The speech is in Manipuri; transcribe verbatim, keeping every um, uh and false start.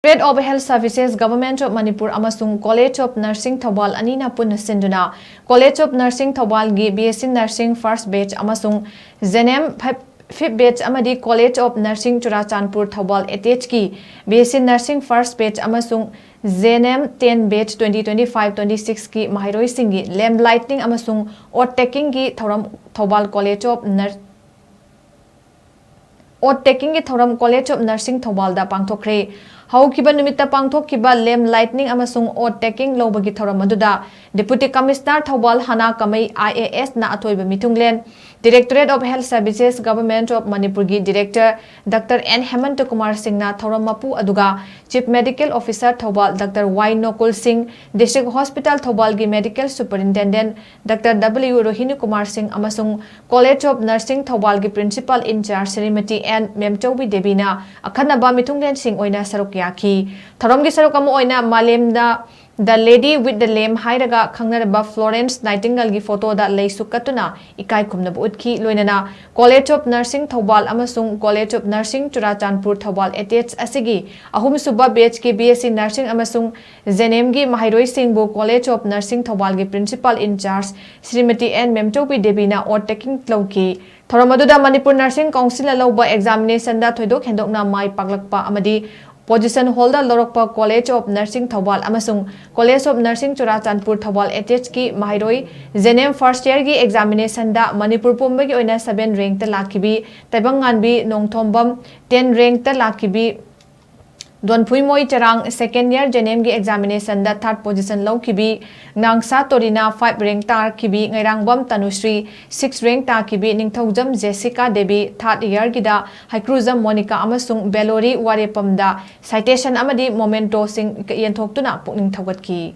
Directorate of Health Services, Government of Manipur ꯑꯃꯁꯨꯡ College of Nursing ꯊꯧꯕꯥꯜ ꯑꯅꯤꯅ ꯄꯨꯟꯅ ꯁꯤꯟꯗꯨꯅ College of Nursing ꯊꯧꯕꯥꯜꯒꯤ B S C Nursing first batch ꯑꯃꯁꯨꯡ J N M fifth batch ꯑꯃꯗꯤ College of Nursing Churachandpur Thoubal attached ꯀꯤ B S C Nursing first batch ꯑꯃꯁꯨꯡ J N M ten batch twenty twenty-five twenty-six ꯀꯤ ꯃꯍꯩꯔꯣꯏꯁꯤꯡꯒꯤ lamp lighting ꯑꯃꯁꯨꯡ oath taking ꯒꯤ ꯊꯧꯔꯝ Thoubal College of Nurs-, oath taking ꯒꯤ ꯊꯧꯔꯝ College of Nursing ꯊꯧꯕꯥꯜꯗ ꯄꯥꯡꯊꯣꯛꯈ꯭ꯔꯦ꯫ ꯍꯧꯈꯤꯕ ꯅꯨꯃꯤꯠꯇ ꯄꯥꯡꯊꯣꯛꯈꯤꯕ lamp lighting ꯑꯃꯁꯨꯡ oath taking ꯂꯧꯕꯒꯤ ꯊꯧꯔꯝ ꯑꯗꯨꯗ Deputy Commissioner Thoubal ꯍꯅꯥ ꯀꯃꯩ I A S ꯅ ꯑꯊꯣꯏꯕ ꯃꯤꯊꯨꯡꯂꯦꯟ, Directorate of Health Services, Government of ꯃꯅꯤꯄꯨꯔꯒꯤ Director Doctor N ꯍꯦꯃꯟꯇ ꯀꯨꯃꯥꯔ ꯁꯤꯡꯅ ꯊꯧꯔꯝ ꯃꯄꯨ ꯑꯗꯨꯒ Chief Medical Officer Thoubal Doctor Y ꯅꯣꯀꯨꯜ ꯁꯤꯡ, District Hospital ꯊꯧꯕꯥꯜꯒꯤ Medical Superintendent Doctor W ꯔꯣꯍꯤꯅꯤ Kumar ꯁꯤꯡ ꯑꯃꯁꯨꯡ College of Nursing ꯊꯧꯕꯥꯜꯒꯤ Principal in Charge Shrimati N ꯃꯦꯝꯆꯧꯕꯤ ꯗꯦꯕꯤꯅ ꯑꯈꯟꯅꯕ ꯃꯤꯊꯨꯡꯂꯦꯟꯁꯤꯡ ꯑꯣꯏꯅ ꯁꯔꯨꯛ ꯌꯥꯈꯤ꯫ ꯊꯧꯔꯝꯒꯤ ꯁꯔꯨꯛ ꯑꯃ ꯑꯣꯏꯅ ꯃꯥꯂꯦꯝꯗ The Lady with the Lamp ꯍꯥꯏꯔꯒ ꯈꯪꯅꯔꯕ Florence Nightingale ꯒꯤ photo ꯗ ꯂꯩꯁꯨ ꯀꯠꯇꯨꯅ ꯏꯀꯥꯏ ꯈꯨꯝꯅꯕ ꯎꯠꯈꯤ꯫ ꯂꯣꯏꯅꯅ College of Nursing ꯊꯧꯕꯥꯜ ꯑꯃꯁꯨꯡ College of Nursing Churachandpur Thoubal attached ꯑꯁꯤꯒꯤ ꯑꯍꯨꯝꯁꯨꯕ batch ꯀꯤ B S C Nursing ꯑꯃꯁꯨꯡ J N M ꯒꯤ ꯃꯍꯩꯔꯣꯏꯁꯤꯡꯕꯨ College of Nursing ꯊꯧꯕꯥꯜꯒꯤ Principal in Charge Shrimati N ꯃꯦꯝꯆꯧꯕꯤ ꯗꯦꯕꯤꯅ oath taking ꯂꯧꯈꯤ꯫ ꯊꯧꯔꯝ ꯑꯗꯨꯗ Manipur Nursing Council ꯅ ꯂꯧꯕ examination ꯗ ꯊꯣꯏꯗꯣꯛ ꯍꯦꯟꯗꯣꯛꯅ ꯃꯥꯏ ꯄꯥꯛꯂꯛꯄ ꯑꯃꯗꯤ position holder ꯂꯧꯔꯛꯄ College of Nursing Thoubal ꯑꯃꯁꯨꯡ College of Nursing Churachandpur Thoubal attached ꯀꯤ ꯃꯍꯩꯔꯣꯏ J N M first year ꯒꯤ examination ꯗ ꯃꯅꯤꯄꯨꯔ ꯄꯨꯝꯕꯒꯤ ꯑꯣꯏꯅ seven rank ꯇ ꯂꯥꯛꯈꯤꯕꯤ ꯇꯥꯏꯕꯪꯉꯥꯟꯕꯤ ꯅꯣꯡꯊꯣꯝꯕꯝ, ten rank ꯇ ꯂꯥꯛꯈꯤꯕꯤ Donphuimoi Charang, second year J N M ꯒꯤ examination ꯗ third position ꯂꯧꯈꯤꯕꯤ ꯉꯥꯡꯁꯥ ꯇꯣꯔꯤꯅꯥ, five rank ꯇꯥꯈꯤꯕꯤ ꯉꯩꯔꯥꯡꯕꯝ ꯇꯅꯨꯁ꯭ꯔꯤ, six rank ꯇꯥꯈꯤꯕꯤ Ningthoujam Jessica Devi, third year ꯒꯤꯗ ꯍꯩꯀ꯭ꯔꯨꯖꯝ ꯃꯣꯅꯤꯀꯥ ꯑꯃꯁꯨꯡ ꯕꯦꯂꯣꯔꯤ ꯋꯥꯔꯦꯄꯝꯗ citation ꯑꯃꯗꯤ memento ꯁꯤꯡ ꯌꯦꯟꯊꯣꯛꯇꯨꯅ ꯄꯨꯛꯅꯤꯡ ꯊꯧꯒꯠꯈꯤ꯫